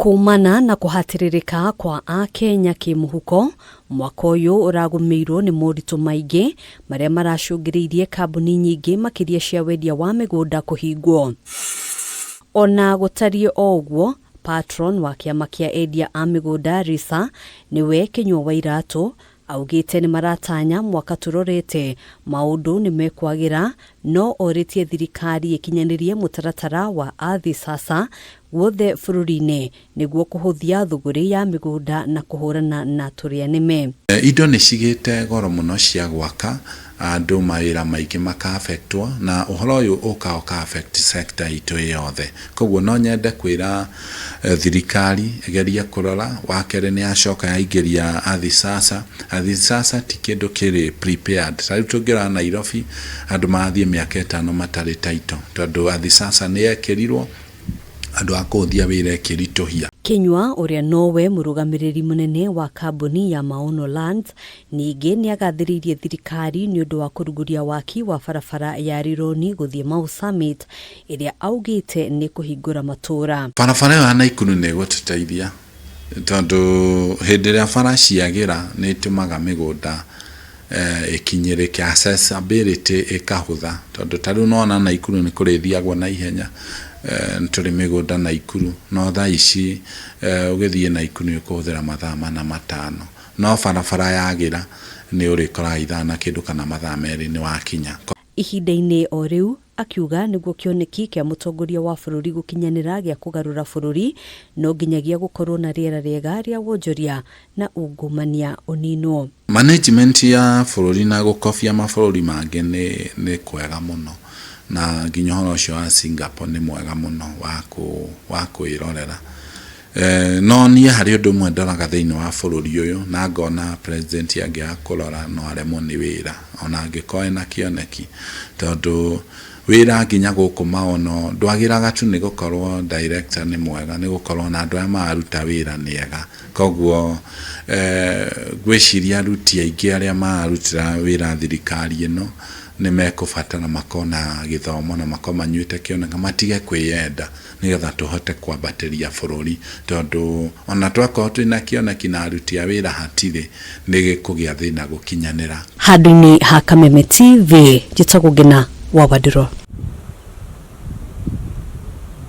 Kumana na kũhatĩrĩrĩka kwa Akenya kĩmũhuko, mwaka ũyũ ũragũmĩirwo nĩ moritũ maingĩ marĩa maracũngĩrĩirie kambuni nyingĩ makĩria cia wendia wa mĩgũnda kũhingwo. Ona gũtariĩ o ũguo, patron wa kĩama kĩa endia a mĩgũnda RISA nĩwe Kĩnyua wa Iratũ augĩte nĩ maratanya mwaka tũrorete maũndũ nĩ mekwagĩra no orĩtie thirikari ĩkinyanĩrie mũtaratara wa Ardhi Sasa guothe bũrũri-inĩ nĩguo kũhũthia thũgũrĩ ya mĩgũnda na kũhũrana na tũrĩa nĩme. Indo nĩ cigĩte goro mũno cia gwaka, andũ mawĩra maingĩ maka affectwo na ũhoro ũyũ ũkaga ũka affect sector itũ ĩ yothe. Koguo no nyende kwĩra thirikari ĩgerie kũrora, wa kerĩ nĩ yacoka yaingĩria Ardhi Sasa. Ardhi Sasa ti kĩndũ kĩrĩ prepared. Ta rĩu tũngĩrora Nairobi andũ marathiĩ mĩaka ĩtano matarĩ title tondũ Ardhi Sasa nĩ yekĩrirwo andũ a kũhũthia wĩra ĩkĩritũhia. Kinyua ũrĩa nowe mũrũgamĩrĩri mũnene wa kambuni ya Maono Lands ningĩ nĩagathĩrĩirie thirikari nĩ ũndũ wa kũrugũria waki wa barabara ya Rironi gũthiĩ Mau Summit ĩrĩa augĩte nĩ kũhingũra matũũra. Barabara ĩyo ya Naikuru nĩ ĩgũtũteithia tondũ hĩndĩ ĩrĩa bara ciagĩra nĩ ĩtũmaga mĩgũnda ĩkinyĩrĩke, accessibility ĩkahũtha tondũ ta rĩu nĩwona Naikuru nĩ kũrĩthiagwo na ihenya, nĩ tũrĩ mĩgũnda Naikuru no thaa ici ũgĩthiĩ Naikuru nĩ ũkũhũthĩra mathaa mana matano, no barabara yagĩra nĩ ũrĩkoraga ithaa na kĩndũ kana mathaa merĩ nĩ wakinya. Ihinda-inĩ o rĩu, akiuga nĩguo kĩoneki kĩa mũtongoria wa bũrũri gũkinyanĩra gĩa kũgarũra bũrũri no nginyagia gũkorwo na rĩera rĩega rĩa wonjoria na ungumania ũninwo. Management ya bũrũri na gũkobia mabũrũri mangĩ nĩ nĩ kwega mũno na nginya ũhoro ũcio wa Singapore nĩ mwega mũno wa kwĩrorera. No niĩ harĩ ũndũ ũmwe ndoraga thĩinĩ wa bũrũri ũyũ na ngona president angĩaga kũrora no aremwo nĩ wĩra ona angĩkorwo ena kĩoneki tondũ wĩra nginya gũkũ maono ndwagĩraga tu nĩ gũkorwo director nĩ mwega nĩ gũkorwo na andũ arĩa mararuta wĩra nĩ ega koguo ngwĩciria aruti aingĩ arĩa mararutĩra wĩra thirikari ĩno nĩ mekũbatara makorwo na gĩthomo na makorwo manyuĩte kĩoneka matige kwĩyenda nĩgetha tũhote kwambatĩria bũrũri tondũ ona twakorwo twĩna kĩoneki na aruti a wĩra hatirĩ nĩ gĩkũgĩa thĩna gũkinyanĩra. Handũ-inĩ ha Kameme TV, njĩtagwo Ngĩna wa Wandirũ.